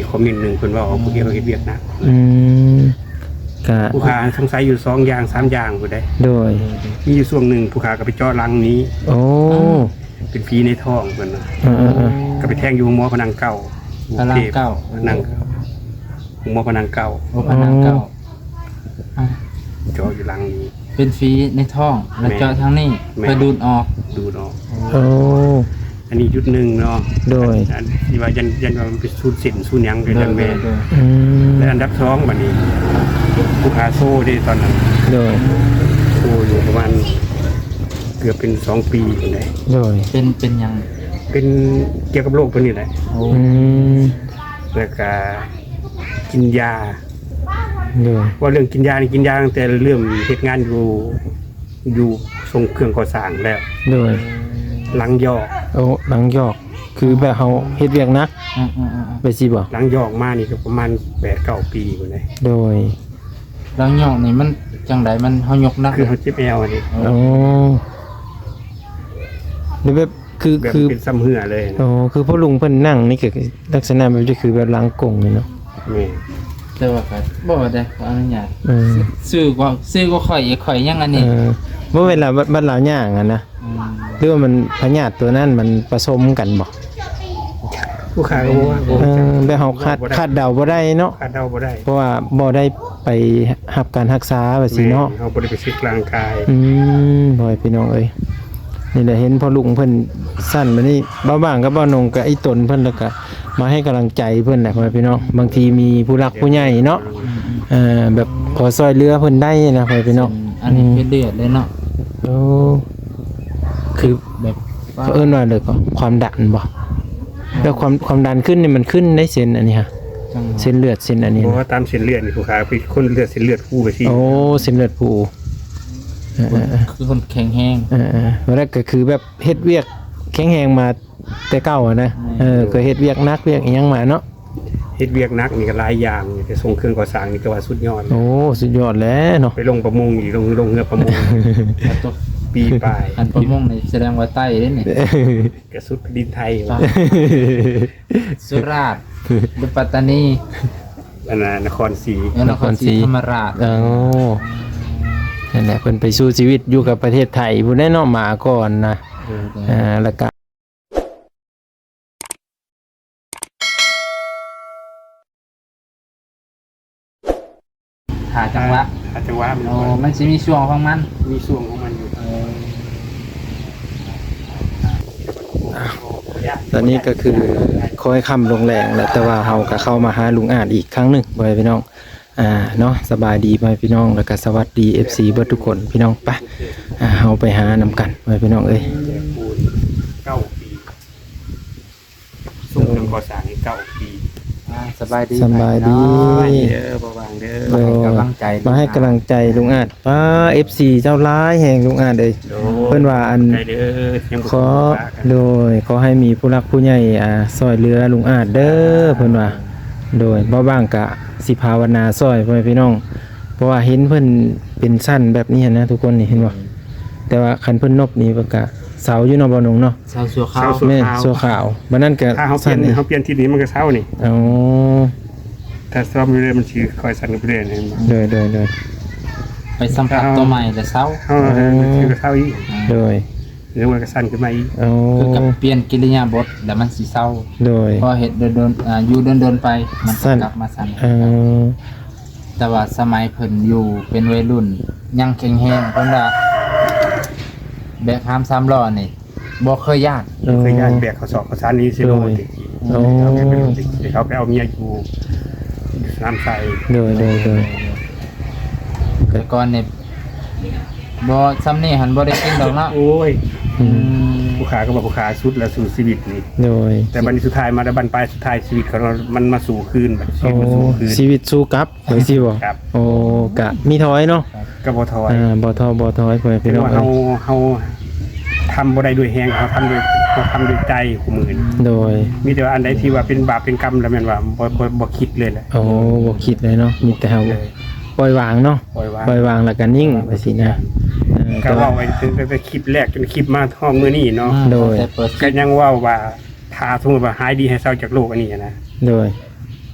ມີຄອມເມັນໜຶ່ງເພິ່ນເວົ້າ ອືມ ຜູ້ທີ່ເຮົາເຮັດວຽກໜັກ ອືມ ກະ ຜູ້ຂ້າສົງໄສຢູ່ສອງຢ່າງສາມຢ່າງພຸ້ນເດ້. ໂດຍ ມີຢູ່ຊ່ວງໜຶ່ງຜູ້ຂ້າກໍໄປເຈາະຫຼັງນີ້ ໂອ້ ເປັນຝີໃນທ້ອງເພິ່ນນະ ເອີໆໆ ກໍໄປແທງຢູ່ໂຮງໝໍພະນັງເກົ້າ ພະນັງເກົ້າ ພະນັງ ໂຮງໝໍພະນັງເກົ້າ ໂອ້ ພະນັງເກົ້າ ອໍ ເຈາະຢູ່ຫຼັງນີ້ ເປັນຝີໃນທ້ອງ ແລ້ວ ແມ່ນ ເຈາະທາງນີ້ ແມ່ນ ເພື່ອດູດອອກ ດູດອອກ ໂອ້ ອັນນີ້ຈຸດໜຶ່ງເນາະ ໂດຍ ອັນ ອັນທີ່ວ່າຢ້ານ ຢ້ານວ່າມັນໄປສູດເສັ້ນສູດຫຍັງ ໂດຍ ໂດຍ ໂດຍ ອືມ ແລະ ອັນດັບສອງ ບັດນີ້ ຜູ້ຂ້າໂຊເດ້ຕອນນັ້ນ ໂດຍ ໂຊຢູ່ປະມານເກືອບເປັນສອງປີພຸ້ນເດ້ ໂດຍ ເປັນ ເປັນຫຍັງ? ເປັນກ່ຽວກັບໂລກຕົວນີ້ແຫຼະ ໂອ້ ອືມ ແລ້ວກະກິນຢາ ໂດຍ ເວົ້າເລື່ອງກິນຢານີ້ ກິນຢາຕັ້ງແຕ່ເລີ່ມເຮັດງານຢູ່ ຢູ່ສົ່ງເຄື່ອງກໍ່ສ້າງແລ້ວ ໂດຍ ຫຼັງຢອກ ໂອ້ ຫຼັງຢອກ ຄືແບບເຮົາເຮັດວຽກໜັກ ອືມໆໆໆ ແບບຊີ້ບໍ? ຫຼັງຢອກມານີ້ກໍປະມານແປດເກົ້າປີພຸ້ນເດ້ ໂດຍ ຫຼັງຢອກນີ້ມັນຈັ່ງໃດ? ມັນ ເຮົາຍົກໜັກ ຄືເຮົາເຈັບແອວນີ້ ໂອ້ ແລ້ວແບບ ຄື ແບບ ຄື ເປັນຊຳເຫື່ອເລີຍນະ ໂອ້ ຄືພໍ່ລຸງເພິ່ນນັ່ງນີ້ກໍລັກສະນະແບບນີ້ ຄືແບບຫຼັງກົງນີ້ເນາະ ແມ່ນ ແຕ່ວ່າກໍບໍ່ໄດ້ຂໍອະນຸຍາດ ອືມ ຊື່ກໍ ຊື່ກໍຂ້ອຍ ຂ້ອຍຍັງອັນນີ້ ເອີ ບໍ່ເວລາບັດ ບັດລາວຍ່າງຫັ້ນນະ ອືມ ຫຼືວ່າມັນພະຍາດຕົວນັ້ນມັນປະສົມກັນບໍ່? ຜູ້ຂ້າກໍບໍ່ວ່າ ເອີ ແບບເຮົາຄາດ ຄາດເດົາບໍ່ໄດ້ເນາະ ຄາດເດົາບໍ່ໄດ້ ເພາະວ່າບໍ່ໄດ້ໄປຮັບການຮັກສາວ່າຊີ້ເນາະ ແມ່ນ ເຮົາບໍ່ໄດ້ໄປເຊັກຮ່າງກາຍ ອືມ ພໍ່ແມ່ພີ່ນ້ອງເອີຍ ນີ້ແຫຼະ ເຫັນພໍ່ລຸງເພິ່ນສັ່ນແບບນີ້ ບ່າວບາງກັບບ່າວນົງກໍອີ່ຕົນເພິ່ນ ແລ້ວກໍມາໃຫ້ກຳລັງໃຈເພິ່ນແຫຼະ ພໍ່ແມ່ພີ່ນ້ອງ ບາງທີມີຜູ້ຫຼັກຜູ້ໃຫຍ່ເນາະ ອືມ ເອີ ແບບພໍຊ່ອຍເຫຼືອເພິ່ນໄດ້ນະ ພໍ່ແມ່ພີ່ນ້ອງ ອັນນີ້ ອືມ ຄືເລືອດເລີຍເນາະ ໂອ້ ຄືແບບ ເຂົາເອີ້ນວ່າເລີຍຄວາມດັນບໍ່? ແລ້ວຄວາມ ຄວາມດັນຂຶ້ນນີ້ມັນຂຶ້ນໄດ້ເສັ້ນອັນນີ້ຮະ ຈັ່ງ ເສັ້ນເລືອດເສັ້ນອັນນີ້ ບໍ່ ວ່າຕາມເສັ້ນເລືອດນີ້ ຜູ້ຂ້າເປັນຄົນເລືອດ ເສັ້ນເລືອດພູໄປຊີ້ ໂອ້ ເສັ້ນເລືອດພູ ເອີໆໆ ຄືຄົນແຂງແຮງ ເອີໆ ແລ້ວກໍຄືແບບເຮັດວຽກແຂງແຮງມາແຕ່ເກົ່າຫັ້ນນະ ແມ່ນ ເອີ ກໍເຮັດວຽກໜັກວຽກອີ່ຫຍັງມາເນາະ ເຮັດວຽກໜັກນີ້ກໍຫຼາຍຢ່າງ ແຕ່ສົ່ງເຄື່ອງກໍ່ສ້າງນີ້ກໍວ່າສຸດຍອດ ໂອ້ ສຸດຍອດແລ້ວເນາະ ໄປລົງປະມົງອີກ ລົງ ລົງເຮືອປະມົງ ແລ້ວຕົກປີປາຍ ອັນປະມົງນີ້ສະແດງວ່າໃຕ້ເດ້ນີ້ ກະສຸດດິນໄທ ສຸຣາດ ຫຼືປັດຕານີ ອັນນະ ນະຄອນສີ ເອີ ນະຄອນສີ ນະຄອນສີທຳມະລາດ ໂອ້ ນັ້ນແຫຼະ ເພິ່ນໄປສູ້ຊີວິດຢູ່ກັບປະເທດໄທພຸ້ນແຫຼະເນາະ ມາກ່ອນນະ ເອີ ເອີ ອ່າ ແລ້ວກະ ຫາຈັງຫວະ ຫາ ຫາຈັງຫວະມັນ ໂອ້ ມັນຊິມີຊ່ວງຂອງມັນ ມີຊ່ວງຂອງມັນຢູ່ ເອີ ອ່າ ຕອນນີ້ກໍຄືຄ້ອຍຄ່ຳລົງແລງແລ້ວ ແຕ່ວ່າເຮົາກໍເຂົ້າມາຫາລຸງອາດອີກຄັ້ງໜຶ່ງ ພໍ່ແມ່ພີ່ນ້ອງ ອ່າ ເນາະ ສະບາຍດີພໍ່ແມ່ພີ່ນ້ອງ ແລ້ວກໍສະຫວັດດີເອັຟຊີເບິດທຸກຄົນ ພີ່ນ້ອງ ໄປ ອ່າ ເຮົາໄປຫານຳກັນ ພໍ່ແມ່ພີ່ນ້ອງເອີຍ ເກົ້າປີ ສົ່ງເຄື່ອງກໍ່ສ້າງນີ້ເກົ້າປີ ອ່າ ສະບາຍດີ ສະບາຍດີ ສະບາຍດີເດີ ບໍ່ວ່າງເດີ ໂດຍ ໃຫ້ກຳລັງໃຈ ມາໃຫ້ກຳລັງໃຈລຸງອາດ ປ້າ ເອັຟຊີເຈົ້າຫຼາຍແຮງລຸງອາດເອີຍ ໂດຍ ເພິ່ນວ່າອັນ ໃຈເດີ ຍັງບໍ່ ຂໍ ທັນ ໂດຍ ຂໍໃຫ້ມີຜູ້ຫຼັກຜູ້ໃຫຍ່ ອ່າ ຊ່ອຍເຫຼືອລຸງອາດເດີ ເພິ່ນວ່າ ໂດຍ ບໍ່ວ່າງກະຊິພາວະນາຊ່ອຍພໍ່ແມ່ພີ່ນ້ອງ ເພາະວ່າເຫັນເພິ່ນເປັນຊັ້ນແບບນີ້ຫັ້ນນະ ທຸກຄົນນີ້ເຫັນບໍ່ ແຕ່ວ່າຄັນເພິ່ນນົບນີ້ເພິ່ນກະເຊົາຢູ່ເນາະ ບ່າວນົງເນາະ ເຊົາຊົ່ວຄາວ ເຊົາຊົ່ວຄາວ ແມ່ນ ຊົ່ວຄາວ ບັດນັ້ນກະ ຖ້າເຮົາປ່ຽນ ຊັ້ນນີ້ ເຮົາປ່ຽນທິດນີ້ມັນກະເຊົານີ້ ອໍ ຖ້າຊອມຢູ່ເລື້ອຍມັນຊິຄ່ອຍສັ່ນໄປເລື້ອຍນີ້ ເຫັນບໍ່ ໂດຍ ໂດຍ ໂດຍ ໄປສຳຜັດຕົວໃໝ່ແລ້ວເຊົາ ເຮົາ ເອີ ມັນຊິກະເຊົາອີກ ໂດຍ ຫຼືວ່າກະສັ່ນຂຶ້ນມາອີກ ອໍ ຄືກັບປ່ຽນກິລິຍາບົດແລ້ວມັນຊິເຊົາ ໂດຍ ພໍເຮັດດົນໆ ອ່າ ຢູ່ດົນໆໄປ ມັນກະ ສັ່ນ ກັບມາສັ່ນ ເອີ ແຕ່ວ່າສະໄໝເພິ່ນຢູ່ເປັນໄວລຸ້ນຍັງແຂງແຮງ ເພິ່ນວ່າແບກຫາມສາມລໍ້ນີ້ບໍ່ເຄີຍຢ້ານ ບໍ່ເຄີຍຢ້ານ ເອີ ແບກເຂົ້າສອກເຂົ້າສານນີ້ຊິໂລດ ໂດຍ ໂອ້ ເຂົາໄປເອົາເມຍຢູ່ ຢູ່ສະໜາມໄຊ ໂດຍ ໂດຍ ໂດຍ ແຕ່ກ່ອນນີ້ ບໍ່ ຊ່ຳນີ້ຫັ້ນບໍ່ໄດ້ກິນດອກເນາະ ໂອ້ຍ ອືມ ຜູ້ຂ້າກໍວ່າຜູ້ຂ້າສຸດແລ້ວ ສູ້ຊີວິດນີ້ ໂດຍ ແຕ່ບັດນີ້ສຸດທ້າຍມາແລ້ວ ບັ້ນປາຍສຸດທ້າຍຊີວິດເຂົາ ມັນມາສູ້ຄືນ ບັດຊີວິດມາສູ້ຄືນ ໂອ້ ຊີວິດສູ້ກັບ ຈັ່ງຊີ້ບໍ່ ໂອ້ ກະມີຖອຍເນາະ ກໍບໍ່ຖອຍ ອ່າ ບໍ່ທໍ້ບໍ່ຖອຍ ພໍ່ແມ່ພີ່ນ້ອງເອີຍ ເຮົາ ເຮົາທຳບໍ່ໄດ້ດ້ວຍແຮງ ເຮົາທຳດ້ວຍ ເຮົາທຳດ້ວຍໃຈ ຄູ່ມື້ນີ້ ໂດຍ ມີແຕ່ວ່າອັນໃດທີ່ວ່າເປັນບາບເປັນກຳ ແລ້ວແມ່ນວ່າບໍ່ ບໍ່ ບໍ່ຄິດເລີຍແຫຼະ ໂອ້ ບໍ່ຄິດເລີຍເນາະ ມີແຕ່ເຮົາ ເລີຍ ປ່ອຍວາງເນາະ ປ່ອຍວາງ ປ່ອຍວາງແລ້ວກໍນິ່ງໄປຊີ້ນະ ເອີ ກໍເວົ້າໄວ້ຕັ້ງແຕ່ຄລິບແລກຈົນຄລິບມາຮອດມື້ນີ້ເນາະ ອືມ ໂດຍ ແຕ່ເປີດຄລິບ ກໍຍັງເວົ້າວ່າ ຖ້າສົມມຸດວ່າຫາຍດີຫາຍເຊົາຈາກໂລກອັນນີ້ນະ ໂດຍ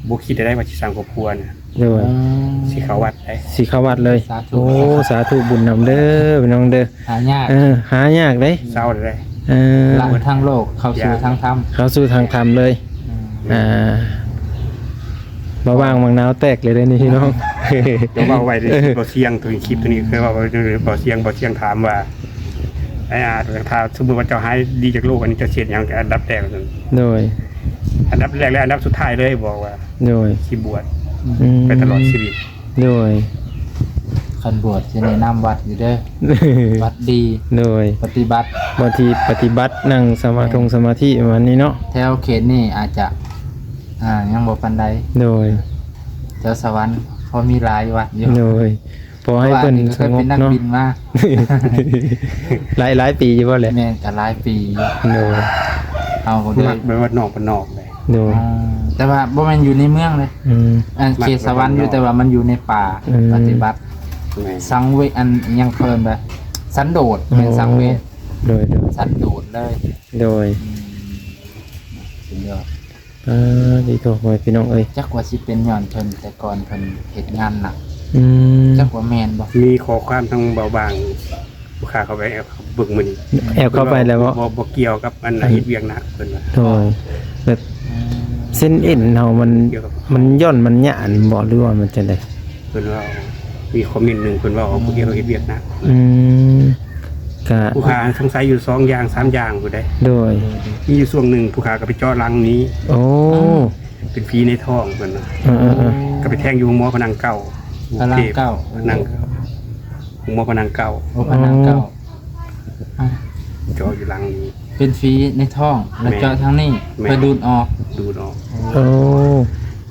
ບໍ່ຄິດໄດ້ວ່າຊິສ້າງຄອບຄົວນະ ໂດຍ ອືມ ຊິເຂົ້າວັດໄດ໋ ຊິເຂົ້າວັດເລີຍ ສາທຸ ໂອ້ ສາທຸບຸນນຳເດີພີ່ນ້ອງເດີ ຫາຍາກ ເອີ ຫາຍາກເດ້ ເຊົາໄດ້ ເອີ ລະທາງໂລກເຂົ້າສູ່ທາງທຳ ເຂົ້າສູ່ທາງທຳເລີຍ ອືມ ອ່າ ບໍ່ວ່າງໝາກນາວແຕກເລີຍເດ້ນີ້ພີ່ນ້ອງ ຈະເວົ້າໄວ້ເດ້ ເອີ ບໍ່ສ່ຽງ ໂຕນີ້ ຄລິບໂຕນີ້ເຄີຍເວົ້າ ບໍ່ສ່ຽງ ບໍ່ສ່ຽງຖາມວ່າ ໄອ້ອາດ ຖ້າສົມມຸດວ່າເຈົ້າຫາຍດີຈາກໂລກອັນນີ້ ເຈົ້າຊິເຮັດຫຍັງອັນດັບແລກ? ໂດຍ ອັນດັບແລກ ແລະ ອັນດັບສຸດທ້າຍເລີຍ ບອກວ່າ ໂດຍ ຊິບວດ ອືມ ໄປຕະຫຼອດຊີວິດ ໂດຍ ຄັນບວດຊິແນະນຳວັດຢູ່ເດີ ວັດດີ ໂດຍ ປະຕິບັດ ບາງທີປະຕິບັດ ນັ່ງສະມາ ແມ່ນ ທົງສະມາທິປະມານນີ້ເນາະ ແຖວເຂດນີ້ອາດຈະ ອ່າ ຍັງບໍ່ປານໃດ ໂດຍ ແຖວສະຫວັນພໍມີຫຼາຍວັດຢູ່ ໂດຍ ຂໍໃຫ້ເພິ່ນສະຫງົບເນາະ ເພາະວ່າອັນນີ້ກໍເຄີຍເປັນນັກບິນມາ ຫຼາຍ ຫຼາຍປີຢູ່ບໍ່ແຫຼະ? ແມ່ນ ກໍຫຼາຍປີຢູ່ ໂດຍ ເຮົາກໍເລີຍ ມັກແບບວ່ານອກບ້ານນອກເລີຍ ໂດຍ ອໍ ແຕ່ວ່າບໍ່ແມ່ນຢູ່ໃນເມືອງເລີຍ ອືມ ອັນເຂດສະຫວັນຢູ່ ມັກແບບບ້ານນອກ ແຕ່ວ່າມັນຢູ່ໃນປ່າ ອືມ ປະຕິບັດ ແມ່ນ ສັງເວ ອັນຫຍັງເພິ່ນວ່າ ສັນໂດດ ແມ່ນ ອໍ ສັງເວ ໂດຍໆ ສັນໂດດເລີຍ ໂດຍ ອືມ ສຸດຍອດ ອ່າ ດີໂທ ພໍ່ແມ່ພີ່ນ້ອງເອີຍ ຈັກວ່າຊິເປັນຍ້ອນເພິ່ນ ແຕ່ກ່ອນເພິ່ນເຮັດງານໜັກ ອືມ ຈັກວ່າແມ່ນບໍ່? ມີຂໍ້ຄວາມທາງເບົາບາງ ລູກຄ້າເຂົ້າໄປແອບເບິ່ງມື້ນີ້ ແອບເຂົ້າໄປແລ້ວບໍ່? ບໍ່ ບໍ່ກ່ຽວກັບອັນ ອືມ ເຮັດວຽກໜັກ ເພິ່ນວ່າ ໂດຍ ແບບ ອືມ ເສັ້ນເອັນເຮົາມັນ ມັນຢ່ອນມັນຫຍານບໍ່ ຫຼືວ່າມັນຈັ່ງໃດ? ເພິ່ນວ່າ ມີຄອມເມັນໜຶ່ງເພິ່ນເວົ້າ ອືມ ຜູ້ດຽວເຮັດວຽກໜັກ ອືມ ກະ ຜູ້ຄ້າສົງໄສຢູ່ສອງຢ່າງສາມຢ່າງພຸ້ນເດ້ ໂດຍ ມີຢູ່ຊ່ວງໜຶ່ງຜູ້ຄ້າກໍໄປເຈາະຫຼັງນີ້ ໂອ້ ເປັນຝີໃນທ້ອງເພິ່ນວ່າ ເອີໆໆ ກໍໄປແທງຢູ່ໂຮງໝໍພະນັງເກົ້າ ພະນັງເກົ້າ ພະນັງເກົ້າ ໂຮງໝໍພະນັງເກົ້າ ໂອ້ ພະນັງເກົ້າ ອໍ ອ່າ ເຈາະຢູ່ຫຼັງນີ້ ເປັນຝີໃນທ້ອງ ແລ້ວເຈາະທາງນີ້ ແມ່ນ ເພື່ອດູດອອກ ດູດອອກ ໂອ້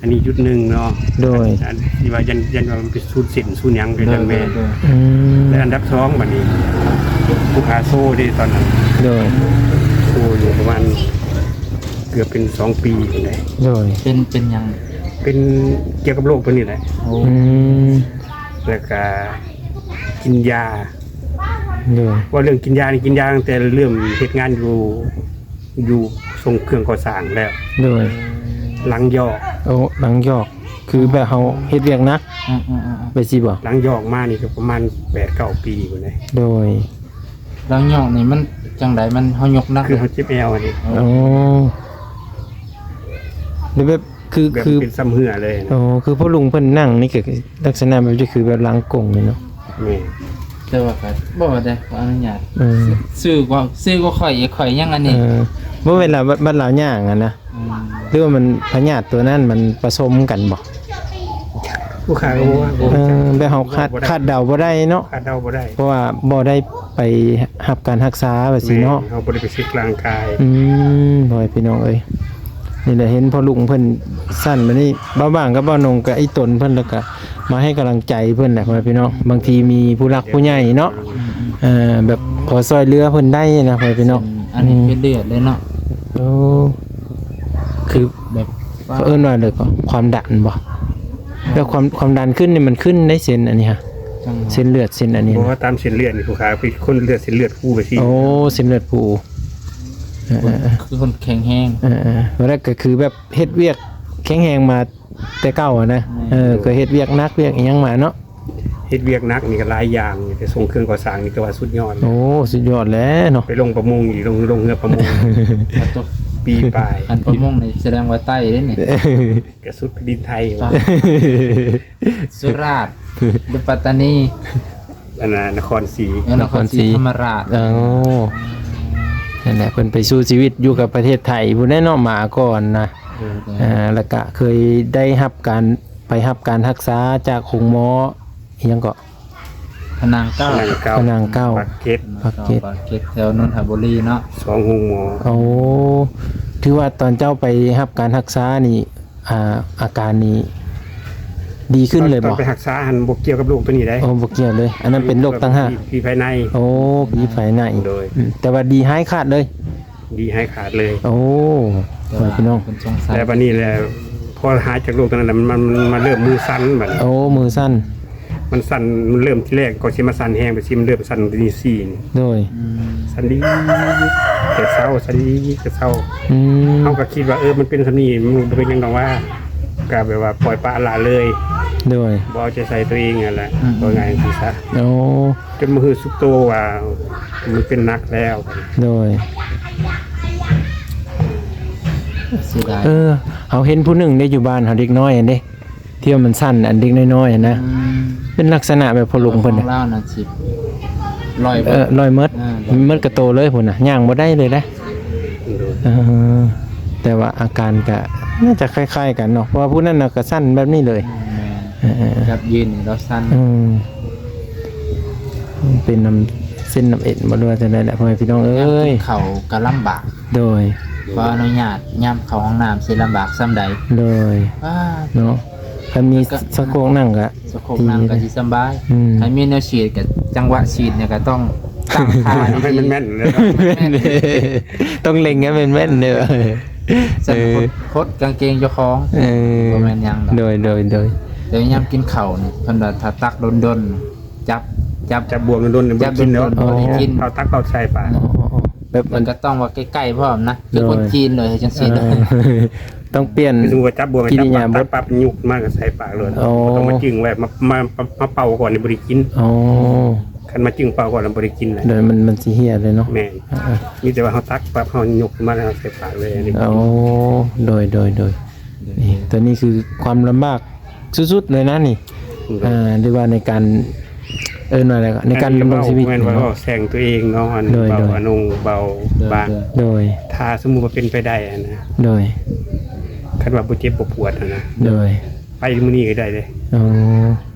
ອັນນີ້ຈຸດໜຶ່ງເນາະ ໂດຍ ອັນທີ່ວ່າຢ້ານ ຢ້ານວ່າມັນໄປສູດເສັ້ນສູດຫຍັງກໍ ໂດຍ ຢ້ານແມ່ນ ໂດຍ ໂດຍ ອືມ ແລະ ອັນດັບສອງ ບັດນີ້ຜູ້ຄ້າໂຊເດ້ຕອນນັ້ນ ໂດຍ ໂຊຢູ່ປະມານເກືອບເປັນສອງປີພຸ້ນເດ້ ໂດຍ ເປັນ ເປັນຫຍັງ? ເປັນກ່ຽວກັບໂລກເພິ່ນນີ້ແຫຼະ ໂອ້ ອືມ ແລ້ວກະກິນຢາ ໂດຍ ເວົ້າເລື່ອງກິນຢານີ້ ກິນຢາຕັ້ງແຕ່ເລີ່ມເຮັດງານຢູ່ ຢູ່ສົ່ງເຄື່ອງກໍ່ສ້າງແລ້ວ ໂດຍ ຫຼັງຢອກ ໂອ້ ຫຼັງຢອກ ຄືແບບເຮົາເຮັດວຽກໜັກ ອືມໆໆໆ ແບບຊີ້ບໍ່? ຫຼັງຢອກມານີ້ກໍປະມານແປດເກົ້າປີພຸ້ນເດ້ ໂດຍ ຫຼັງຢອກນີ້ມັນຈັ່ງໃດ? ມັນເຮົາຍົກໜັກ ຄືເຮົາເຈັບແອວຫັ້ນເດ້ ໂອ້ ແລ້ວແບບ ຄື ແບບ ຄື ເປັນຊຳເຮື້ອເລີຍນະ ໂອ້ ຄືພໍ່ລຸງເພິ່ນນັ່ງນີ້ກໍລັກສະນະແບບນີ້ ຄືແບບຫຼັງກົງນີ້ເນາະ ແມ່ນ ແຕ່ວ່າກໍບໍ່ໄດ້ຂໍອະນຸຍາດ ອືມ ຊື່ກວ່າ ຊື່ກວ່າຂ້ອຍອີກ ຂ້ອຍຍັງອັນນີ້ ເອີ ບໍ່ແມ່ນລາວ ບັດລາວຍ່າງຫັ້ນນະ ອືມ ຫຼືວ່າມັນພະຍາດຕົວນັ້ນມັນປະສົມກັນບໍ່? ຜູ້ຂ້າກໍບໍ່ວ່າ ເອີ ແບບເຮົາຄາດ ບໍ່ໄດ້ ຄາດເດົາບໍ່ໄດ້ເນາະ ຄາດເດົາບໍ່ໄດ້ ເພາະວ່າບໍ່ໄດ້ໄປຮັບການຮັກສາວ່າຊີ້ເນາະ ແມ່ນ ເຮົາບໍ່ໄດ້ໄປເຊັກຮ່າງກາຍ ອືມ ພໍ່ແມ່ພີ່ນ້ອງເອີຍ ນີ້ແຫຼະ ເຫັນພໍ່ລຸງເພິ່ນສັ່ນບາດນີ້ ບ່າວບາງກັບບ່າວນົງກັບອີ່ຕົນເພິ່ນ ແລ້ວກະມາໃຫ້ກຳລັງໃຈເພິ່ນແຫຼະ ພໍ່ແມ່ພີ່ນ້ອງ ບາງທີມີຜູ້ຫຼັກຜູ້ໃຫຍ່ເນາະ ອືມ ເອີ ແບບພໍຊ່ວຍເຫຼືອເພິ່ນໄດ້ນະ ພໍ່ແມ່ພີ່ນ້ອງ ອັນນີ້ ອືມ ເປັນເລືອດເລີຍເນາະ ໂອ້ ຄືແບບ ເຂົາເອີ້ນວ່າເລີຍກໍຄວາມດັນບໍ່? ແລ້ວຄວາມ ຄວາມດັນຂຶ້ນນີ້ມັນຂຶ້ນໃນເສັ້ນອັນນີ້ຮະ ຈັ່ງ ເສັ້ນເລືອດເສັ້ນອັນນີ້ ບໍ່ ຕາມເສັ້ນເລືອດນີ້ ຜູ້ຂ້າເປັນຄົນເລືອດ ເສັ້ນເລືອດພູໄປຊີ້ ໂອ້ ເສັ້ນເລືອດພູ ເອີໆໆ ຄືຄົນແຂງແຮງ ເອີໆ ແລ້ວກໍຄືແບບເຮັດວຽກແຂງແຮງມາແຕ່ເກົ່າຫັ້ນນະ ແມ່ນ ເອີ ເຄີຍເຮັດວຽກໜັກວຽກອີ່ຫຍັງມາເນາະ ເຮັດວຽກໜັກນີ້ກໍຫຼາຍຢ່າງ ໄປສົ່ງເຄື່ອງກໍ່ສ້າງນີ້ກໍວ່າສຸດຍອດ ໂອ້ ສຸດຍອດແຫຼະເນາະ ໄປລົງປະມົງອີກ ລົງ ລົງເຮືອປະມົງ ປີປາຍ ຄັນປະມົງນີ້ສະແດງວ່າໃຕ້ເດ້ນີ້ ກະສຸດດິນໄທ ສຸລາດ ຫຼືປັດຕານີ ອັນນະ ນະຄອນສີ ເອີ ນະຄອນສີ ນະຄອນສີທຳມະລາດ ໂອ້ ນັ້ນແຫຼະ ເພິ່ນໄປສູ້ຊີວິດຢູ່ກັບປະເທດໄທພຸ້ນແຫຼະເນາະ ມາກ່ອນນະ ເອີ ເອີ ແລ້ວກະເຄີຍໄດ້ຮັບການ ໄປຮັບການຮັກສາຈາກໂຮງໝໍ ອີ່ຫຍັງເກາະ ພະນັງເກົ້າ ພະນັງເກົ້າ ພະນັງເກົ້າ ປາກເກັດ ປາກເກັດ ປາກເກັດ ແຖວນົນທະບູລີເນາະ ສອງໂຮງໝໍ ໂອ້ ຖືວ່າຕອນເຈົ້າໄປຮັບການຮັກສານີ້ ອ່າ ອາການນີ້ດີຂຶ້ນເລີຍບໍ່? ຕອນໄປຮັກສາຫັ້ນບໍ່ກ່ຽວກັບໂລກໂຕນີ້ເດ້ ໂອ້ ບໍ່ກ່ຽວເລີຍ ອັນນັ້ນເປັນໂລກຕ່າງຫາກ ຜີພາຍໃນ ໂອ້ ຜີພາຍໃນ ໂດຍ ອືມ ແຕ່ວ່າດີຮ້າຍຂາດເລີຍ ດີຮ້າຍຂາດເລີຍ ໂອ້ ພໍ່ແມ່ພີ່ນ້ອງ ແຕ່ບາດນີ້ແຫຼະ ພໍຫາຍຈາກໂລກຕົວນັ້ນແລ້ວ ມັນ ມັນມາເລີ່ມມືສັ່ນບາດນີ້ ໂອ້ ມືສັ່ນ ມັນສັ່ນ ມັນເລີ່ມທີແລກກໍຊິມາສັ່ນແຮງ ໄປຊິມັນເລີ່ມສັ່ນທີສີ່ນີ້ ໂດຍ ອືມ ສັ່ນດີ ແຕ່ເຊົ້າ ສັ່ນດີແຕ່ເຊົ້າ ອືມ ເຮົາກໍຄິດວ່າ ເອີ ມັນເປັນສ່ຳນີ້ ມັນບໍ່ເປັນຫຍັງດອກວ່າ ກໍແບບວ່າປ່ອຍປະລະເລີຍ ໂດຍ ບໍ່ເອົາໃຈໃສ່ຕົວເອງຫັ້ນແຫຼະ ອືມ ເວົ້າງ່າຍຈັ່ງຊີ້ຊະ ໂອ້ ຈົນມາຮູ້ສຶກໂຕວ່າມັນເປັນໜັກແລ້ວ ໂດຍ ເສຍດາຍ ເອີ ເຮົາເຫັນຜູ້ໜຶ່ງເດ້ ຢູ່ບ້ານເຮົາ ເດັກນ້ອຍຫັ້ນເດ້ ທີ່ວ່າມັນສັ້ນ ອັນເດັກນ້ອຍໆຫັ້ນນະ ອືມ ເປັນລັກສະນະແບບພໍ່ລຸງເພິ່ນ ຂອງລາວນະຊິລອຍເບິດ ເອີ ລອຍໝົດ ເອີ ໝົດກະໂຕເລີຍພຸ້ນນະ ຍ່າງບໍ່ໄດ້ເລີຍນະ ໂດຍ ເອີ ແຕ່ວ່າອາການກະໜ້າຈະຄ້າຍໆກັນເນາະ ເພາະວ່າຜູ້ນັ້ນນະກະສັ່ນແບບນີ້ເລີຍ ອືມ ແມ່ນ ເອີໆ ຈັບຢືນນີ້ລາວສັ່ນ ອືມ ເປັນນຳເສັ້ນນຳເອັນບໍ່ ຫຼືວ່າຈັ່ງໃດແຫຼະ ພໍ່ແມ່ພີ່ນ້ອງເອີຍ ຍາມກິນເຂົ້າກະລຳບາກ ໂດຍ ຂໍອະນຸຍາດ ຍາມເຂົ້າຫ້ອງນ້ຳຊິລຳບາກສ່ຳໃດ ໂດຍ ອ້າ ເນາະ ຄັນມີ ແລ້ວກໍ ສະໂຄກນັ່ງກະ ສະໂຄກນັ່ງກະຊິສຳບາຍ ອືມ ຄັນມີແນວສີດກະ ຈັງຫວະສີດນີ້ກະຕ້ອງຕັ້ງທ່າດີໆ ໃຫ້ມັນແມ່ນເນາະ ແມ່ນ ຕ້ອງເລັງໃຫ້ມັນແມ່ນເດີ ເອີ ສັນ ເອີ ຫົດ ຫົດກາງເກງເຈົ້າຂອງ ເອີ ບໍ່ແມ່ນຫຍັງດອກ ໂດຍ ໂດຍ ໂດຍ ແຕ່ຍາມກິນເຂົ້ານີ້ ເພິ່ນວ່າຖ້າຕັກດົນໆ ຈັບ ຈັບ ຈັບບ່ວງດົນໆ ບໍ່ໄດ້ກິນເນາະ ບໍ່ໄດ້ກິນ ເອົາຕັກເຂົ້າໃສ່ປາກ ແບບມັນກະຕ້ອງວ່າໃກ້ໆພ້ອມນະ ຄືຄົນຈີນເລີຍ ເຮັດຈັ່ງຊີ້ເລີຍ ຕ້ອງປ່ຽນ ຄືສົມມຸດວ່າຈັບບ່ວງ ຈັບປັບ ຕັກປັບ ຍຸກມາກະໃສ່ປາກເລີຍ ບໍ່ຕ້ອງມາຈຶ້ງໄວ້ ມາ ມາ ມາເປົ່າກ່ອນນີ້ບໍ່ໄດ້ກິນ ອໍ ຄັນມາຈຶ້ງເປົ່າກ່ອນລະບໍ່ໄດ້ກິນແຫຼະ ໂດຍ ມັນ ມັນຊິເຫ່ຍເລີຍເນາະ ແມ່ນ ເອີ ມີແຕ່ວ່າເຮົາຕັກປັບ ເຮົາຍົກຂຶ້ນມາແລ້ວເຮົາໃສ່ປາກເລີຍ ອໍ ໂດຍ ໂດຍ ໂດຍ ໂດຍ ນີ້ ໂຕນີ້ຄືຄວາມລຳບາກສຸດໆເລີຍນະນີ້ ໂດຍ ອ່າ ຫຼືວ່າໃນການ ເອີ້ນວ່າໃດ ໃນການດຳລົງຊີວິດ ແມ່ນວ່າເວົ້າແຊ່ງຕົວເອງເນາະ ອັນ ໂດຍ ເບົາ ໂດຍ ອານຸ ເບົາ ໂດຍ ບ້ານ ໂດຍ ໂດຍ ຖ້າສົມມຸດວ່າເປັນໄປໄດ້ຫັ້ນນະ ໂດຍ ຄັນວ່າບໍ່ເຈັບບໍ່ປວດຫັ້ນນະ ໂດຍ ໄປມື້ນີ້ກໍໄດ້ເດ້ ອໍ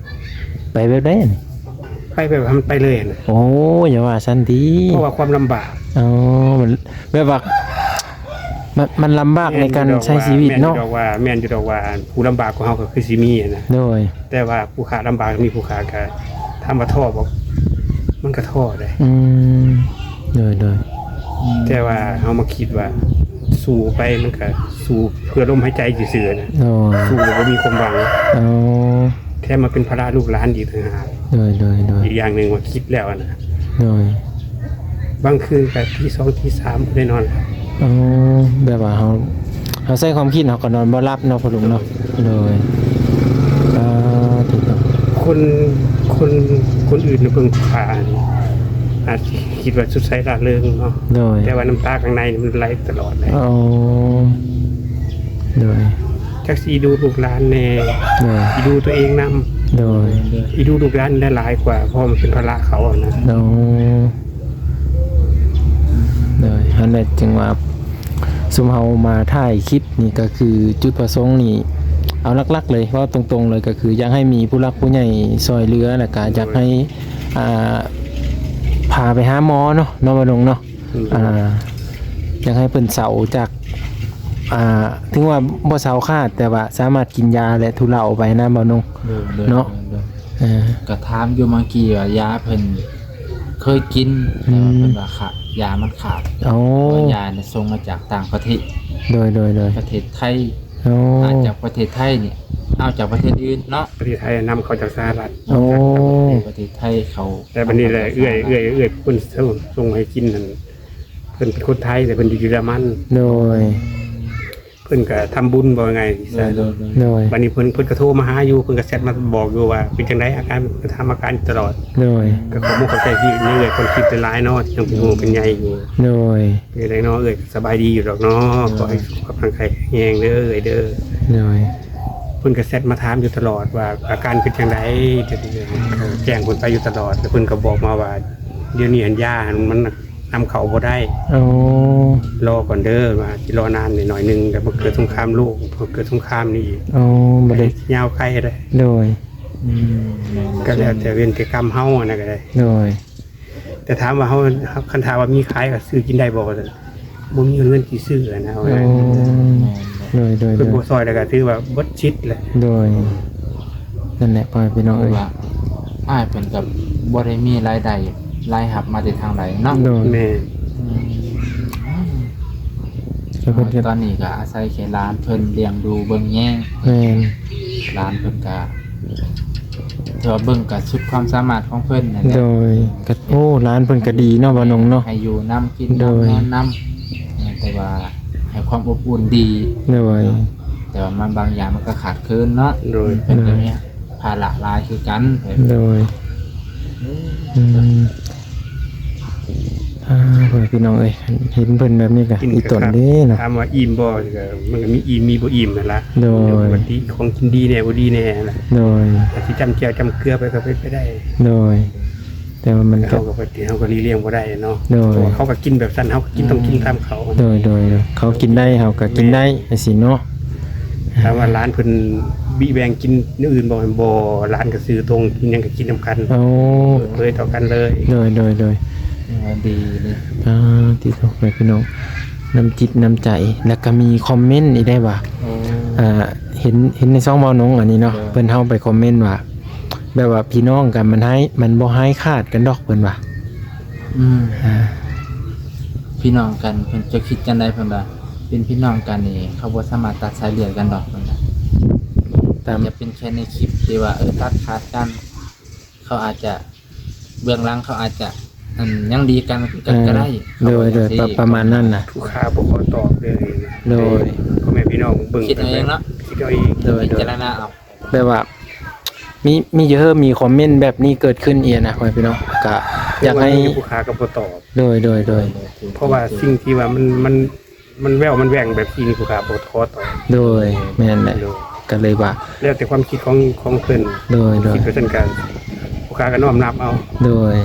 ໄປແບບໃດຫັ້ນ ໄປແບບໃຫ້ມັນໄປເລີຍຫັ້ນນະ ໂອ້ ຢ່າວ່າຊັ້ນຕິ ເພາະວ່າຄວາມລຳບາກ ອໍ ມັນແບບວ່າ ມັນ ມັນລຳບາກໃນການໃຊ້ຊີວິດເນາະ ແມ່ນຢູ່ດອກວ່າ ແມ່ນຢູ່ດອກວ່າ ຜູ້ລຳບາກກວ່າເຮົາກໍຄືຊິມີຫັ້ນນະ ໂດຍ ແຕ່ວ່າຜູ້ຂ້າລຳບາກມີຜູ້ຂ້າກໍ ຖາມວ່າທໍ້ບໍ່ ມັນກໍທໍ້ເດ້ ອືມ ໂດຍ ໂດຍ ແຕ່ວ່າເຮົາມາຄິດວ່າ ສູ້ໄປມັນກໍສູ້ເພື່ອລົມຫາຍໃຈຊື່ໆນະ ໂດຍ ສູ້ແບບບໍ່ມີຄວາມຫວັງ ອໍ ແຖມມາເປັນພາລະລູກຫຼານອີກຕ່າງຫາກ ໂດຍ ໂດຍ ໂດຍ ອີກຢ່າງໜຶ່ງວ່າຄິດແລ້ວຫັ້ນນະ ໂດຍ ບາງຄືນກໍຕີສອງຕີສາມບໍ່ໄດ້ນອນ ອໍ ແບບວ່າເຮົາ ເຮົາໃຊ້ຄວາມຄິດເຮົາກໍນອນບໍ່ຫຼັບເນາະພໍ່ລຸງເນາະ ໂດຍ ອ່າ ຄົນ ຄົນ ຄົນອື່ນເບິ່ງຜ່ານ ອາດຊິຄິດວ່າສົດໃສລ່າເລີງເນາະ ໂດຍ ແຕ່ວ່ານ້ຳຕາຂ້າງໃນມັນໄຫຼຕະຫຼອດເລີຍ ອໍ ໂດຍ ຈັກຊິອີດູລູກຫຼານແດ່ ໂດຍ ອີດູຕົວເອງນຳ ໂດຍ ອີດູລູກຫຼານຫຼາຍກວ່າ ເພາະມັນເປັນພາລະເຂົາຫັ້ນນະ ໂດຍ ໂດຍ ຫັ້ນແຫຼະ ຈຶ່ງວ່າຊຸມເຮົາມາຖ່າຍຄລິບນີ້ກໍຄືຈຸດປະສົງນີ້ ເອົາຫຼັກໆເລີຍ ເວົ້າຕົງໆເລີຍ ກໍຄືຢາກໃຫ້ມີຜູ້ຫຼັກຜູ້ໃຫຍ່ຊ່ອຍເຫຼືອ ແລ້ວກໍຢາກໃຫ້ ອ່າ ພາໄປຫາໝໍເນາະ ເນາະ ບ່າວດົງເນາະ ອືມ ອ່າ ຢາກໃຫ້ເພິ່ນເຊົາຈາກ ອ່າ ເຖິງວ່າບໍ່ເຊົາຂາດ ແຕ່ວ່າສາມາດກິນຢາ ແລະ ທຸເລົາໄປນຳ ບ່າວດົງ ໂດຍ ໂດຍ ເນາະ ໂດຍ ໂດຍ ເອີ ກໍຖາມຢູ່ເມື່ອກີ້ວ່າຢາເພິ່ນເຄີຍກິນ ອືມ ແຕ່ວ່າເພິ່ນວ່າຂາດ ຢາມັນຂາດ ໂອ້ ເພາະວ່າຢານີ້ສົ່ງມາຈາກຕ່າງປະເທດ ໂດຍ ໂດຍ ໂດຍ ປະເທດໄທ ໂອ້ ອາດຈາກປະເທດໄທນີ້ ເອົາຈາກປະເທດອື່ນເນາະ ປະເທດໄທນຳເຂົ້າຈາກສະຫະລັດ ໂອ້ ປະເທດໄທເຂົາ ແຕ່ບັດນີ້ແຫຼະ ເອື້ອຍ ເອື້ອຍ ເອື້ອຍເພິ່ນສົ່ງ ສົ່ງໃຫ້ກິນນັ້ນ ເພິ່ນເປັນຄົນໄທ ແຕ່ເພິ່ນຢູ່ເຢຍລະມັນ ໂດຍ ເພິ່ນກໍທຳບຸນ ເວົ້າງ່າຍໆ ໂດຍ ໂດຍ ໂດຍ ບັດນີ້ເພິ່ນ ເພິ່ນກໍໂທມາຫາຢູ່ ເພິ່ນກໍແຊັດມາບອກຢູ່ວ່າເປັນຈັ່ງໃດ ອາການ ກໍຖາມອາການຢູ່ຕະຫຼອດ ໂດຍ ກໍຂໍມຸກຂອບໃຈທີ່ເອື້ອຍຄົນຄິດຫຼາຍໆເນາະ ທີ່ຍັງເປັນຫ່ວງເປັນໃຍຢູ່ ໂດຍ ເອື້ອຍເນາະ ເອື້ອຍກໍສະບາຍດີຢູ່ດອກເນາະ ໂດຍ ຂໍໃຫ້ສຸຂະພາບຮ່າງກາຍແຂງແຮງເດີ ເອື້ອຍເດີ ໂດຍ ເພິ່ນກໍແຊັດມາຖາມຢູ່ຕະຫຼອດວ່າອາການເປັນຈັ່ງໃດ ແຈ້ງເພິ່ນໄປຢູ່ຕະຫຼອດ ແລ້ວເພິ່ນກໍບອກມາວ່າ ດຽວນີ້ຫັ້ນຢາຫັ້ນມັນ ນຳເຂົ້າບໍ່ໄດ້ ໂອ້ ລໍກ່ອນເດີ ວ່າຊິລໍນານໜ້ອຍໜຶ່ງ ແລ້ວມັນເກີດສົງຄາມໂລກ ເກີດສົງຄາມນີ້ອີກ ໂອ້ ບໍ່ໄດ້ ຍາວໄກເດ້ ໂດຍ ອືມ ກໍແລ້ວແຕ່ເວນແຕ່ກຳເຮົາຫັ້ນນະ ກໍໄດ້ ໂດຍ ແຕ່ຖາມວ່າເຮົາ ຄັນຖາມວ່າມີຂາຍກໍຊື້ກິນໄດ້ບໍ່ ວ່າຊັ້ນ ບໍ່ມີເງິນຊິຊື້ຫັ້ນນະ ໂອ້ ໂດຍ ໂດຍ ໂດຍ ເພິ່ນບໍ່ຊ່ອຍແລ້ວກໍຖືວ່າເບິດສິດແຫຼະ ໂດຍ ນັ້ນແຫຼະ ພໍ່ແມ່ພີ່ນ້ອງເອີຍ ວ່າອ້າຍເພິ່ນກໍບໍ່ໄດ້ມີລາຍໄດ້ລາຍຮັບມາແຕ່ທາງໃດເນາະ ໂດຍ ແມ່ນ ອືມ ແລ້ວເພິ່ນກໍ ຕອນນີ້ກໍອາໄສແຄ່ຫຼານເພິ່ນລ້ຽງດູເບິ່ງແຍງ ແມ່ນ ຫຼານເພິ່ນກໍ ຖືວ່າເບິ່ງກໍສຸດຄວາມສາມາດຂອງເພິ່ນນັ້ນແຫຼະ ໂດຍ ກໍ ໂອ້ ຫຼານເພິ່ນກໍດີເນາະ ບ່າວນົງເນາະ ໃຫ້ຢູ່ນຳ ກິນນຳ ໂດຍ ນອນນຳ ແຕ່ວ່າໃຫ້ຄວາມອົບອຸ່ນດີ ໂດຍ ແຕ່ວ່າມັນບາງຢ່າງມັນກໍຂາດເຂີນເນາະ ໂດຍ ເປັນແບບນີ້ ພາລະຫຼາຍຄືກັນ ໂດຍ ອືມ ອ່າ ພໍ່ແມ່ພີ່ນ້ອງເອີຍ ເຫັນເພິ່ນແບບນີ້ກໍອີ່ຕົນເດ້ເນາະ ຖາມວ່າອີ່ມບໍ່ ກໍມັນກໍມີອີ່ມມີບໍ່ອີ່ມຫັ້ນລະ ໂດຍ ປົກກະຕິຂອງກິນດີແດ່ບໍ່ດີແດ່ຫັ້ນລະ ໂດຍ ອາດຊິຈ້ຳແຈ່ວຈ້ຳເກືອໄປກໍເປັນໄປໄດ້ ໂດຍ ແຕ່ວ່າມັນກໍ ເຮົາກໍ ເຮົາກໍຫຼີກລ່ຽງບໍ່ໄດ້ເນາະ ໂດຍ ເພາະວ່າເຂົາກໍກິນແບບຊັ້ນ ເຮົາກໍກິນ ອືມ ຕ້ອງກິນຕາມເຂົາ ໂດຍ ໂດຍ ໂດຍ ເຂົາກິນໄດ້ ເຮົາກໍກິນໄດ້ ຈັ່ງຊີ້ເນາະ ຖາມວ່າຫຼານເພິ່ນບິແບ່ງກິນແນວອື່ນບໍ່ ບໍ່ ຫຼານກໍຊື່ຕົງ ກິນຫຍັງກໍກິນນຳກັນ ໂອ້ ເປີດເຜີຍຕໍ່ກັນເລີຍ ໂດຍ ໂດຍ ໂດຍ ເອີ ດີເລີຍ ອ່າ ຕິດຕໍ່ໄປພີ່ນ້ອງ ນ້ຳຈິດນ້ຳໃຈ ແລ້ວກໍມີຄອມເມັນອີກໄດ້ວ່າ ໂອ້ ອ່າ ເຫັນ ເຫັນໃນຊ່ອງເວົ້າໜົງອັນນີ້ເນາະ ໂດຍ ເພິ່ນເຮົາໄປຄອມເມັນວ່າ ແບບວ່າພີ່ນ້ອງກັນມັນຮ້າຍ ມັນບໍ່ຮ້າຍຄາດກັນດອກ ເພິ່ນວ່າ ອືມ ອ່າ ພີ່ນ້ອງກັນ ເພິ່ນຈະຄິດຈັ່ງໃດ ເພິ່ນວ່າ ເປັນພີ່ນ້ອງກັນນີ້ ເຂົາບໍ່ສາມາດຕັດສາຍເລືອດກັນດອກ ເພິ່ນວ່າ ຕາມ ຈະເປັນແຄ່ໃນຄລິບທີ່ວ່າ ເອີ ຕັດຂາດກັນ ເຂົາອາດຈະ ເບື້ອງຫຼັງເຂົາອາດຈະ ອັນ ຍັງດີກັນ ເອີ ກໍໄດ້ ໂດຍ ໂດຍ ປະ ປະມານນັ້ນນະ ຜູ້ຂ້າບໍ່ຂໍຕອບເລີຍ ໂດຍ ພໍ່ແມ່ພີ່ນ້ອງເບິ່ງ ຄິດເອົາເອງເນາະ ຄິດເອົາເອງ ໂດຍ ໂດຍ ພິຈາລະນາເອົາ ແບບວ່າ ມີ ມີຢູ່ເຮີ ມີຄອມເມັນແບບນີ້ເກີດຂຶ້ນອີກນະ ພໍ່ແມ່ພີ່ນ້ອງ ກະຢາກໃຫ້ ຜູ້ຂ້າກໍບໍ່ຕອບ ໂດຍ ໂດຍ ໂດຍ ເພາະວ່າສິ່ງທີ່ວ່າມັນ ມັນ ມັນແວ່ວມັນແວ່ງແບບນີ້ ຜູ້ຂ້າບໍ່ຂໍຕອບ ໂດຍ ແມ່ນແຫຼະ ໂດຍ ກໍເລີຍວ່າ ແລ້ວແຕ່ຄວາມຄິດຂອງ ຂອງເພິ່ນ ໂດຍ ໂດຍ ຄິດໄປຊັ້ນກໍ ຜູ້ຂ້າກໍນ້ອມຮັບເອົາ ໂດຍ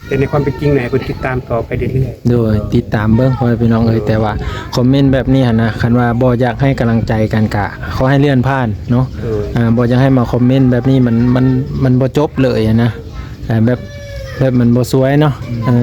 ແຕ່ໃນຄວາມເປັນຈິງນະ ໃຫ້ເພິ່ນຕິດຕາມຕໍ່ໄປເລື້ອຍໆ ໂດຍ ຕິດຕາມເບິ່ງ ພໍ່ແມ່ພີ່ນ້ອງເອີຍ ໂດຍ ແຕ່ວ່າຄອມເມັນແບບນີ້ຫັ້ນນະ ຄັນວ່າບໍ່ຢາກໃຫ້ກຳລັງໃຈກັນກະຂໍໃຫ້ເລື່ອນຜ່ານເນາະ ໂດຍ ອ່າ ບໍ່ຢາກໃຫ້ມາຄອມເມັນແບບນີ້ ມັນ ມັນ ມັນບໍ່ຈົບເລີຍຫັ້ນນະ ອ່າ ແບບ ແບບມັນບໍ່ສວຍເນາະ ອືມ ເອີ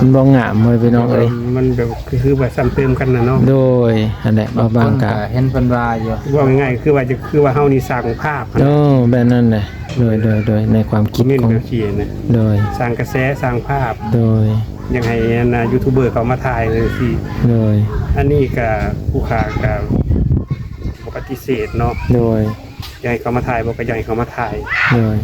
ມັນບໍ່ງາມ ພໍ່ແມ່ພີ່ນ້ອງເອີຍ ມັນແບບຄື ຄືວ່າຊ້ຳເຕີມກັນນະເນາະ ໂດຍ ຫັ້ນແຫຼະ ບາງຄົນກໍເຫັນເພິ່ນວ່າຢູ່ ເວົ້າງ່າຍໆ ຄືວ່າຈະ ຄືວ່າເຮົານີ້ສ້າງພາບ ໂອ້ ແບບນັ້ນແຫຼະ ໂດຍ ໂດຍ ໂດຍ ໃນຄວາມຄິດຂອງ ແບບຊີ້ນະ ໂດຍ ສ້າງກະແສ ສ້າງພາບ ໂດຍ ຢາກໃຫ້ອັນນ່າ ຢູທູບເບີເຂົາມາຖ່າຍຈັ່ງຊີ້ ໂດຍ ອັນນີ້ກະຜູ້ຂ້າກະບໍ່ປະຕິເສດເນາະ ໂດຍ ຢາກໃຫ້ເຂົາມາຖ່າຍບໍ່ ກໍຢາກໃຫ້ເຂົາມາຖ່າຍ ໂດຍ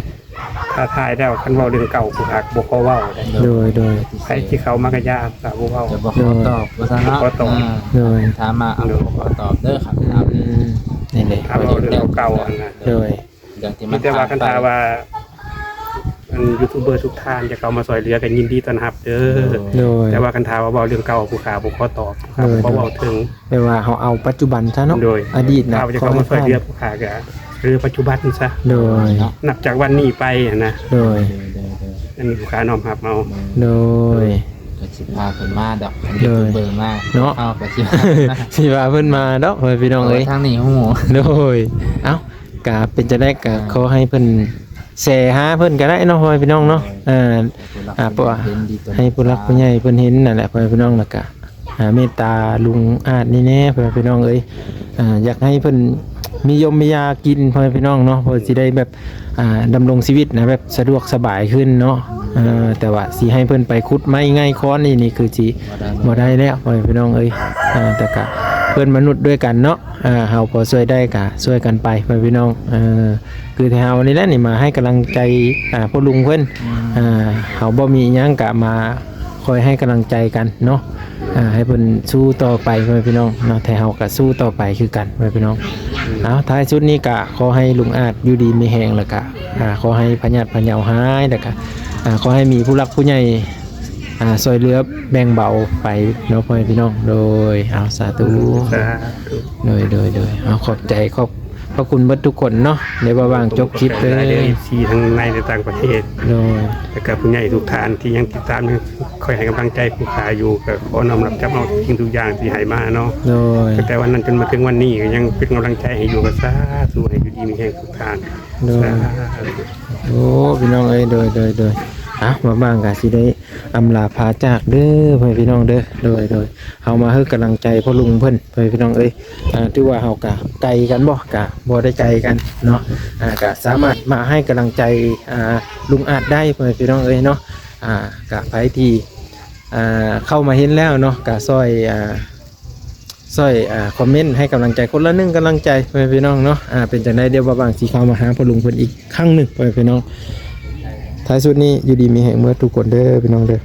ຖ້າຖ່າຍແລ້ວ ຄັນເວົ້າເລື່ອງເກົ່າ ຜູ້ຂ້າບໍ່ຂໍເວົ້າເດ້ ໂດຍ ໂດຍ ໃຜທີ່ເຂົ້າມາກໍຢ່າ ຖ້າບໍ່ເວົ້າ ຈະບໍ່ຂໍຕອບ ໂດຍ ວ່າຊັ້ນເນາະ ຂໍຕອບ ອ່າ ໂດຍ ຖາມມາ ເອົາ ໂດຍ ບໍ່ຂໍຕອບເດີ ຄັນເອົາ ອືມ ນີ້ແຫຼະ ຖ້າເວົ້າເລື່ອງເກົ່າໆຫັ້ນນະ ໂດຍ ເລື່ອງທີ່ມັນ ມີແຕ່ວ່າຄັນຖ້າວ່າ ອັນ ຢູທູບເບີທຸກທ່ານຈະເຂົ້າມາຊ່ວຍເຫຼືອ ກໍຍິນດີຕ້ອນຮັບເດີ ໂດຍ ແຕ່ວ່າຄັນຖ້າວ່າເວົ້າເລື່ອງເກົ່າ ຜູ້ຂ້າບໍ່ຂໍຕອບ ຜູ້ຂ້າ ໂດຍ ບໍ່ເວົ້າເຖິງ ແປວ່າເຮົາເອົາປັດຈຸບັນຊະເນາະ ໂດຍ ອະດີດນະ ຖ້າວ່າຈະເຂົ້າມາຊ່ວຍເຫຼືອ ຜູ້ຂ້າກໍເຫຼືອປັດຈຸບັນຊະ ໂດຍ ນັບຈາກວັນນີ້ໄປຫັ້ນນະ ໂດຍ ໂດຍ ໂດຍ ອັນນີ້ຜູ້ຂ້ານ້ອມຮັບເອົາ ໂດຍ ກໍຊິພາເພິ່ນມາດອກ ໂດຍ ເບິ່ງມາເນາະ ເຮົາກໍຊິ ຊິພາເພິ່ນມາດອກ ພໍ່ແມ່ພີ່ນ້ອງເອີຍ ທາງນີ້ຮູ້ ໂດຍ ເອົ້າ ກະເປັນຈັ່ງໃດກະ ອ່າ ຂໍໃຫ້ເພິ່ນແຊຫາເພິ່ນກໍໄດ້ເນາະ ພໍ່ແມ່ພີ່ນ້ອງເນາະ ໂດຍ ເອີ ອ່າ ເພາະວ່າໃຫ້ຜູ້ຫຼັກຜູ້ໃຫຍ່ເພິ່ນເຫັນນັ້ນແຫຼະ ພໍ່ແມ່ພີ່ນ້ອງ ແລ້ວກະ ອ່າ ເມດຕາລຸງອາດນີ້ແດ່ ພໍ່ແມ່ພີ່ນ້ອງເອີຍ ອ່າ ຢາກໃຫ້ເພິ່ນມີຍົມມີຢາກິນ ພໍ່ແມ່ພີ່ນ້ອງເນາະ ເພື່ອຊິໄດ້ແບບ ອ່າ ດຳລົງຊີວິດນະ ແບບສະດວກສະບາຍຂຶ້ນເນາະ ເອີ ແຕ່ວ່າຊິໃຫ້ເພິ່ນໄປຂຸດໄມ້ໄງຄ້ອນນີ້ ນີ້ຄືຊິບໍ່ໄດ້ແລ້ວ ພໍ່ແມ່ພີ່ນ້ອງເອີຍ ອ່າ ແຕ່ກະເພື່ອນມະນຸດດ້ວຍກັນເນາະ ອ່າ ເຮົາພໍຊ່ວຍໄດ້ກະຊ່ວຍກັນໄປ ພໍ່ແມ່ພີ່ນ້ອງ ເອີ ຄືແຕ່ເຮົານີ້ແຫຼະນີ້ມາໃຫ້ກຳລັງໃຈ ອ່າ ພໍ່ລຸງເພິ່ນ ອືມ ອ່າ ເຮົາບໍ່ມີຫຍັງກະມາ ຄອຍໃຫ້ກຳລັງໃຈກັນເນາະ ອ່າ ໃຫ້ເພິ່ນສູ້ຕໍ່ໄປ ພໍ່ແມ່ພີ່ນ້ອງເນາະ ແຕ່ເຮົາກໍສູ້ຕໍ່ໄປຄືກັນ ພໍ່ແມ່ພີ່ນ້ອງ ເອົາ ທ້າຍສຸດນີ້ກໍຂໍໃຫ້ລຸງອາດຢູ່ດີມີແຮງ ແລ້ວກໍ ອ່າ ຂໍໃຫ້ພະຍາດພະເຍົາຫາຍ ແລ້ວກໍ ອ່າ ຂໍໃຫ້ມີຜູ້ຫຼັກຜູ້ໃຫຍ່ ອ່າ ຊ່ວຍເຫຼືອແບ່ງເບົາໄປເນາະ ພໍ່ແມ່ພີ່ນ້ອງ ໂດຍ ເອົາ ສາທຸ ສາທຸ ໂດຍ ໂດຍ ໂດຍ ເອົາ ຂອບໃຈ ຂອບ ຂອບພະຄຸນເບິດທຸກຄົນເນາະ ໄດ້ມາຫວ່າງຈົບຄລິບເດີ ເອັຟຊີທັງໃນ ແລະ ຕ່າງປະເທດ ໂດຍ ແລ້ວກໍຜູ້ໃຫຍ່ທຸກທ່ານທີ່ຍັງຕິດຕາມ ຍັງຄອຍໃຫ້ກຳລັງໃຈຜູ້ຂ້າຢູ່ ກໍຂໍນ້ອມຮັບຈັບເອົາທຸກສິ່ງທຸກຢ່າງທີ່ໃຫ້ມາເນາະ ໂດຍ ຕັ້ງແຕ່ວັນນັ້ນຈົນມາເຖິງວັນນີ້ ກໍຍັງເປັນກຳລັງໃຈໃຫ້ຢູ່ ກໍສາທຸ ໃຫ້ຢູ່ດີມີແຮງທຸກທ່ານ ໂດຍ ສາທຸ ໂອ້ ພີ່ນ້ອງເອີຍ ໂດຍ ໂດຍ ໂດຍ ອ່ະ ມາຫວ່າງກໍຊິໄດ້ ອຳລາພາຈາກເດີ ພໍ່ແມ່ພີ່ນ້ອງເດີ ໂດຍ ໂດຍ ເຮົາມາໃຫ້ກຳລັງໃຈພໍ່ລຸງເພິ່ນ ພໍ່ແມ່ພີ່ນ້ອງເອີຍ ອ່າ ຖືວ່າເຮົາກະໄກກັນບໍ່ ກະບໍ່ໄດ້ໄກກັນເນາະ ອ່າ ກະສາມາດມາໃຫ້ກຳລັງໃຈ ອ່າ ລຸງອາດໄດ້ ພໍ່ແມ່ພີ່ນ້ອງເອີຍເນາະ ອ່າ ກະໃຜທີ່ ອ່າ ເຂົ້າມາເຫັນແລ້ວເນາະ ກະຊ່ອຍ ອ່າ ຊ່ອຍ ອ່າ ຄອມເມັນໃຫ້ກຳລັງໃຈຄົນລະໜຶ່ງກຳລັງໃຈ ພໍ່ແມ່ພີ່ນ້ອງເນາະ ອ່າ ເປັນຈັ່ງໃດ ດຽວບ່າວຫວ່າງຊິເຂົ້າມາຫາພໍ່ລຸງເພິ່ນອີກຄັ້ງໜຶ່ງ ພໍ່ແມ່ພີ່ນ້ອງ ທ້າຍສຸດນີ້ຢູ່ດີມີແຮງເໝິດທຸກຄົນເດີ ພີ່ນ້ອງເດີ.